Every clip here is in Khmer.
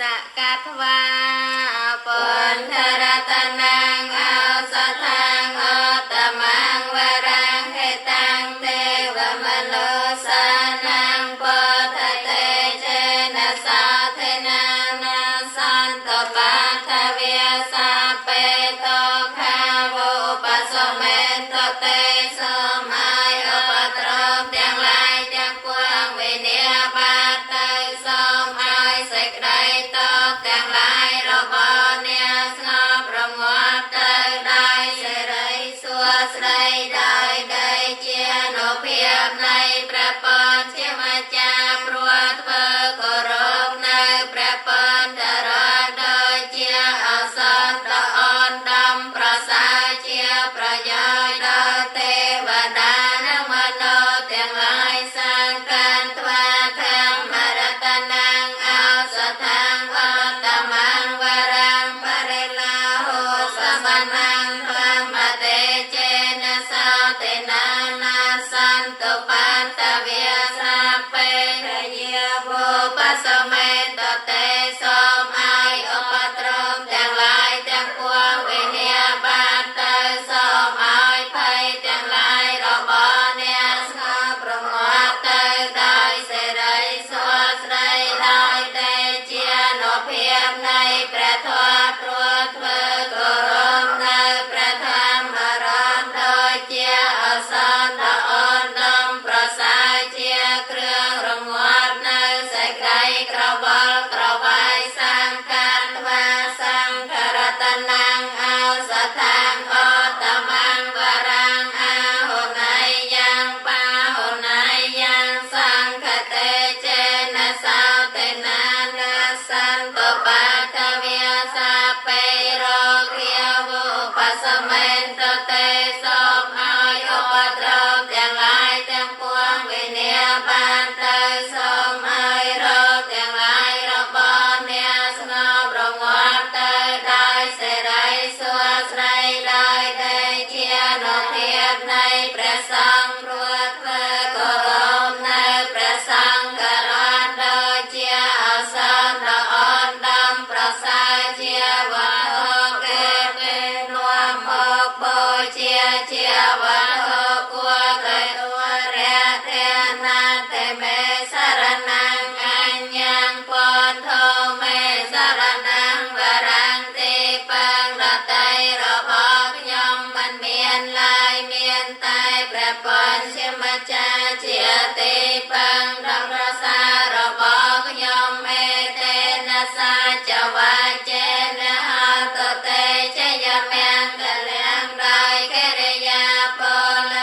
សកាថ្វាពន្ធរតនាងអោសថាងអតមងវរាងហេតាំងទេវមនោសានាងពថតេចេនសាធេនានាសន្តបាថវេសាបេតខាវោបសមេនតតេសម័យឧបទ្រពទាំងឡាយទាំងពួងវិនិបាតទៅសូមឲ្យសេចក្តីតបទាំងឡាយរបស់អ្នកស្ងប់រងាប់ទៅដោយសេរីសួស្តីដោយដីជានុភាពនៃព្រះពុទ្ធជាម្ចាស់ព្រោះធ្វើគោរពនៅព្រះពុទ្ធរតដូចជាអសន្នដ៏អនដំប្រសើរជាប្រយោជន៍ដល់ទេវតានិងមនុស្សទាំងឡាយសាងកានថ្វាធម្មរតនាងអោសថាងអតមងវរាងបរិលាហោសមនាងធម្មតេចេនសោតេនានាសន្តបាតវេសាបេរយាវោបសមេតតេសូមឲ្យឧបទ្រពទាំងឡាយទាំងពួងវិនិបាតទៅសូមឲ្យភ័យទាំងឡាយរបស់អ្នកស្ងប់រងាប់ទៅដោយសេរីសួស្តីដោយទេជានុភាពនៃព្រះធម៌ព្រោះធ្វើគោរពនៅព្រះធម្មរតដូចជាអសន្នដ៏អនដំប្រសើរជាគ្រឿងរងាប់នៅសេចក្តីក្រវល់ក្រវាយសង្ខារថ្វាសង្ឃរតនាងអោសថាងអតមងវរាងអាហុណៃយ៉ាងបាហុណៃយ៉ាងសង្ឃតេចេនសោតេនានាសន្តបាតវេសាបេរោគាវុបសមេនតតេសូមឲ្យឧបទ្រពទាំងឡាយទាំងពួងវិនិបានទៅសូមឲ្យរោគទាំងឡាយរបស់អ្នកស្ងប់រងាប់ទៅដោយសេរីសួស្តីដោយទេជានុភាពនៃព្រះសង្ឃព្រោះធ្វើគោរពនៅព្រះសង្ឃរតដូចជាអសន្នដ៏អនដំប្រសើរជាវត្ថុគេគេនាំមកបូជាជាវត្ថុគួរគេទរៈទេណាតិមេសរណងអញ្ញងពន្ធោមេសរណងវរាងទីពឹងដតីរបស់ខ្ញុំមិនមានឡើយមានតែព្រះពុទ្ធជាម្ចាស់ជាទីពឹងដ៏ប្រសើររបស់ខ្ញុំអេតេនសាចវាចេនហន្តតេជយមង្គលំដោយកិរិយាពល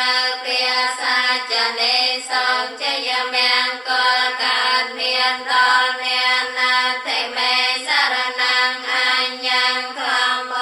ព្រះសាចនេសូមជយមង្គលកើតមានដល់អ្នកណាតិមេសរណងអញ្ញងធម្ម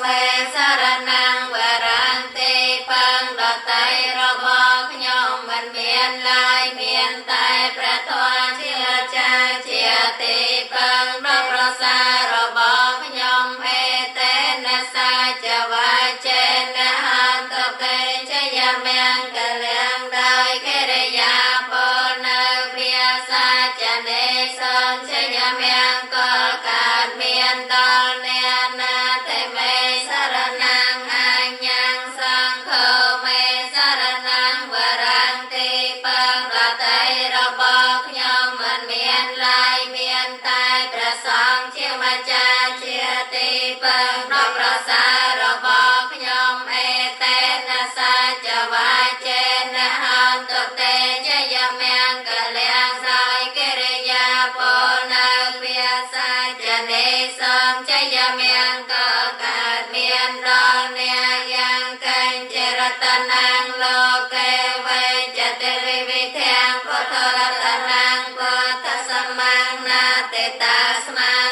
មេសរណងវរាងទីពឹងដតីរបស់ខ្ញុំមិនមានឡើយមានតែព្រះធម៌ជាចាជាទីពឹងដ៏ប្រសើររបស់ខ្ញុំអេតេនសាចវាចេនហន្តតេជយមង្គលំដោយកិរិយាពលនៅព្រះសាចនេសូមជយមង្គលកើតមានដល់អ្នកណាតិមេសរណងអញ្ញងសង្ឃោមេសរណងវរាងទីពឹងដតីរបស់ខ្ញុំមិនមានឡើយមានតែព្រះសង្ឃជាម្ចាស់ជាទីពឹងដ៏ប្រសើររបស់ខ្ញុំអេតេនសាចវាចេនហន្តតេជយមង្គលំដោយកិរិយាពលនៅព្រះសាចនេសូមជយមង្គលកើតមានដល់អ្នកយ៉ាងកញ្ចរតនាងលោកេវេចតិវិវិធាងពុទ្ធរតនាងពុទ្ធសមាងនាតិតាស្មា